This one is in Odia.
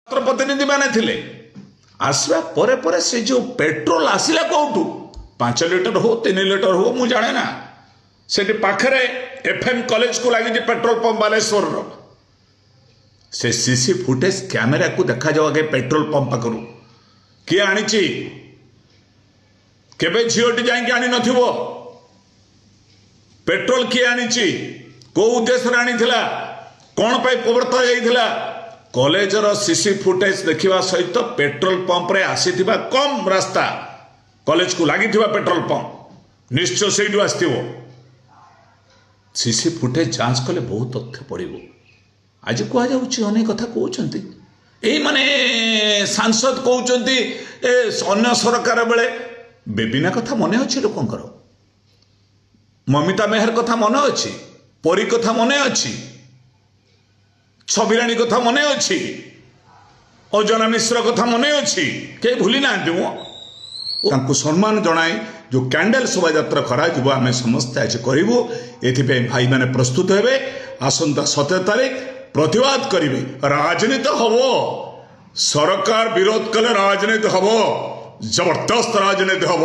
ପ୍ରତିନିଧି ମାନେ ଥିଲେ। ଆସିବା ପରେ ପରେ ସେ ଯୋଉ ପେଟ୍ରୋଲ ଆସିଲା କୋଉଠୁ, 5 ଲିଟର ହଉ, 3 ଲିଟର ହଉ, ମୁଁ ଜାଣେ ନା। ସେଠି ପାଖରେ ଏଫଏମ୍ କଲେଜକୁ ଲାଗିଛି ପେଟ୍ରୋଲ ପମ୍ପ ବାଲେଶ୍ୱରର। ସେ ସିସି ଫୁଟେଜ କ୍ୟାମେରାକୁ ଦେଖାଯାଉ ଆଗେ, ପେଟ୍ରୋଲ ପମ୍ପ ପାଖରୁ କିଏ ଆଣିଛି। କେବେ ଝିଅଟି ଯାଇକି ଆଣି ନଥିବ। ପେଟ୍ରୋଲ କିଏ ଆଣିଛି, କୋଉ ଉଦ୍ଦେଶ୍ୟରେ ଆଣିଥିଲା, କଣ ପାଇଁ ପ୍ରବର୍ତ୍ତା ଯାଇଥିଲା, କଲେଜର ସିସି ଫୁଟେଜ ଦେଖିବା ସହିତ ପେଟ୍ରୋଲ ପମ୍ପରେ ଆସିଥିବା କମ୍ ରାସ୍ତା, କଲେଜକୁ ଲାଗିଥିବା ପେଟ୍ରୋଲ ପମ୍ପ ନିଶ୍ଚୟ ସେଇଠୁ ଆସିଥିବ। ସିସି ଫୁଟେଜ ଯାଞ୍ଚ କଲେ ବହୁତ ତଥ୍ୟ ପଡ଼ିବ। ଆଜି କୁହାଯାଉଛି, ଅନେକ କଥା କହୁଛନ୍ତି, ଏଇମାନେ ସାଂସଦ କହୁଛନ୍ତି, ଏ ଅନ୍ୟ ସରକାର ବେଳେ। ବେବିନା କଥା ମନେ ଅଛି ଲୋକଙ୍କର, ମମିତା ମେହେର କଥା ମନେ ଅଛି, ପରୀ କଥା ମନେ ଅଛି, ଛବିରାଣୀ କଥା ମନେ ଅଛି, ଅଜନା ମିଶ୍ର କଥା ମନେ ଅଛି। କେହି ଭୁଲି ନାହାନ୍ତି। ମୁଁ ତାଙ୍କୁ ସମ୍ମାନ ଜଣାଇ ଯେଉଁ କ୍ୟାଣ୍ଡେଲ ଶୋଭାଯାତ୍ରା କରାଯିବ, ଆମେ ସମସ୍ତେ ଆଜି କରିବୁ। ଏଥିପାଇଁ ଭାଇମାନେ ପ୍ରସ୍ତୁତ ହେବେ। ଆସନ୍ତା 17 ତାରିଖ ପ୍ରତିବାଦ କରିବେ। ରାଜନୀତି ହବ। ସରକାର ବିରୋଧ କଲେ ରାଜନୀତି ହବ, ଜବରଦସ୍ତ ରାଜନୀତି ହବ।